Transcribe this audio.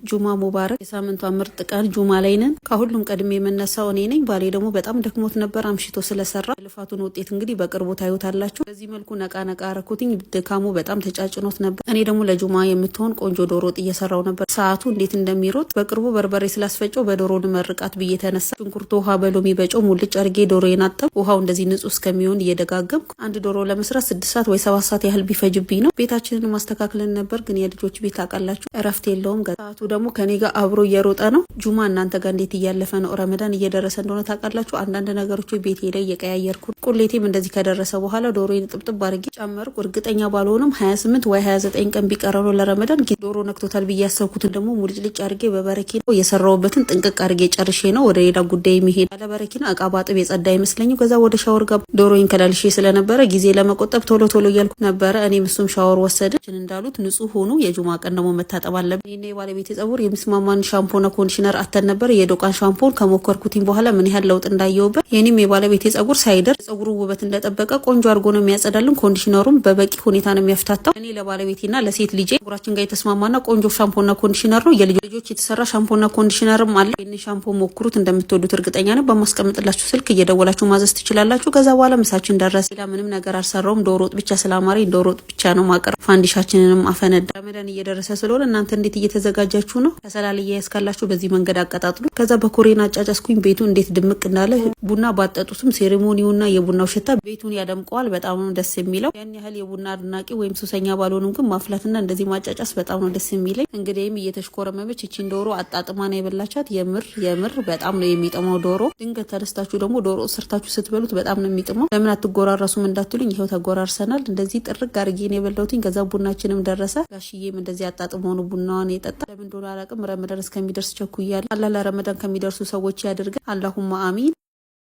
ጁማ ሙባረክ። የሳምንቷ ምርጥ ቀን ጁማ ላይ ነን። ከሁሉም ቀድሜ የምነሳው እኔ ነኝ። ባሌ ደግሞ በጣም ደክሞት ነበር አምሽቶ ስለሰራ። ልፋቱን ውጤት እንግዲህ በቅርቡ ታዩታላችሁ። በዚህ መልኩ ነቃ ነቃ አረኩትኝ። ድካሙ በጣም ተጫጭኖት ነበር። እኔ ደግሞ ለጁማ የምትሆን ቆንጆ ዶሮ ወጥ እየሰራው ነበር። ሰዓቱ እንዴት እንደሚሮጥ በቅርቡ በርበሬ ስላስፈጨው በዶሮ ልመርቃት ብዬ ተነሳ። ሽንኩርቱ ውሃ በሎሚ በጨው ሙልጭ አርጌ ዶሮ የናጠብ ውሃው እንደዚህ ንጹህ እስከሚሆን እየደጋገምኩ አንድ ዶሮ ለመስራት 6 ሰዓት ወይ 7 ሰዓት ያህል ቢፈጅብኝ ነው። ቤታችንን ማስተካከልን ነበር፣ ግን የልጆች ቤት አውቃላችሁ እረፍት የለውም። ሰዓቱ ደግሞ ከኔ ጋር አብሮ እየሮጠ ነው። ጁማ እናንተ ጋር እንዴት እያለፈ ነው? ረመዳን እየደረሰ እንደሆነ ታውቃላችሁ። አንዳንድ ነገሮች ቤቴ ላይ እየቀያየርኩ ቁሌቴም እንደዚህ ከደረሰ በኋላ ዶሮዬን ጥብጥብ አድርጌ ጨመርኩ። እርግጠኛ ባልሆንም 28 ወይ 29 ቀን ቢቀረው ነው ለረመዳን። ዶሮ ነክቶታል ብዬ ያሰብኩትን ደግሞ ሙልጭልጭ አድርጌ በበረኪና የሰራውበትን ጥንቅቅ አድርጌ ጨርሼ ነው ወደ ሌላ ጉዳይ የሚሄድ። ያለ በረኪና እቃ ባጥብ የጸዳ አይመስለኝም። ከዛ ወደ ሻወር ገባ። ዶሮዬን ከላልሼ ስለነበረ ጊዜ ለመቆጠብ ቶሎ ቶሎ እያልኩ ነበረ። እኔም እሱም ሻወር ወሰድን። እንዳሉት ንጹህ ሆኑ። የጁማ ቀን ደግሞ መታጠብ አለብን። እኔና የባለቤቴ ጸጉር የሚስማማን ሻምፖና conditioner አተን ነበር። የዶቃን ሻምፖን ከሞከርኩትኝ በኋላ ምን ያህል ለውጥ እንዳየውበት የኔም የባለቤቴ ጸጉር ሳይደር ጸጉሩ ውበት እንደጠበቀ ቆንጆ አድርጎ ነው የሚያጸዳልን። Conditioner ኡም በበቂ ሁኔታ ነው የሚያፍታታው። እኔ ለባለቤቴና ለሴት ልጄ ጸጉራችን ጋር የተስማማና ቆንጆ ሻምፖና conditioner ነው። የልጆች የተሰራ ሻምፖና conditioner ም አለ። ይህን ሻምፖ ሞክሩት፣ እንደምትወዱት እርግጠኛ ነው። በማስቀምጥላችሁ ስልክ እየደወላችሁ ማዘዝ ትችላላችሁ። ከዛ በኋላ ምሳችን ደረሰ። ሌላ ምንም ነገር አልሰራውም። ዶሮ ወጥ ብቻ ስላማረኝ ዶሮ ወጥ ብቻ ነው ማቀር። ፋንዲሻችንንም አፈነዳ። ረመዳን እየደረሰ ስለሆነ እናንተ እንዴት እየተዘጋጃችሁ ነው? ከሰላል እያያዝካላችሁ በዚህ መንገድ አቀጣጥሉ። ከዛ በኮሬን አጫጫስኩኝ። ቤቱ እንዴት ድምቅ እንዳለ ቡና ባጠጡትም ceremony ውና የቡናው ሽታ ቤቱን ያደምቀዋል። በጣም ነው ደስ የሚለው። ያን ያህል የቡና አድናቂ ወይም ሱሰኛ ባልሆንም ግን ማፍላትና እንደዚህ ማጫጫስ በጣም ነው ደስ የሚለኝ። እንግዲህም እየተሽኮረመመች እቺን ዶሮ አጣጥማ ነው የበላቻት። የምር የምር በጣም ነው የሚጥመው ዶሮ። ድንገት ተነስታችሁ ደግሞ ዶሮ ሰርታችሁ ስትበሉት በጣም ነው የሚጥመው። ለምን አትጎራረሱም እንዳትሉኝ፣ ይኸው ተጎራርሰናል። እንደዚህ ጥርግ አርጌ ነው የበላሁትኝ። ከዛ ቡናችንም ደረሰ። ጋሽዬም እንደዚህ አጣጥሞ ነው ቡናዋን የጠጣ። ለምን እንደሆነ አላውቅም። ረመዳን እስከሚደርስ ቸኩያለሁ። አላህ ለረመዳን ከሚደርሱ ሰዎች ያድርገን። አላሁማ አሚን።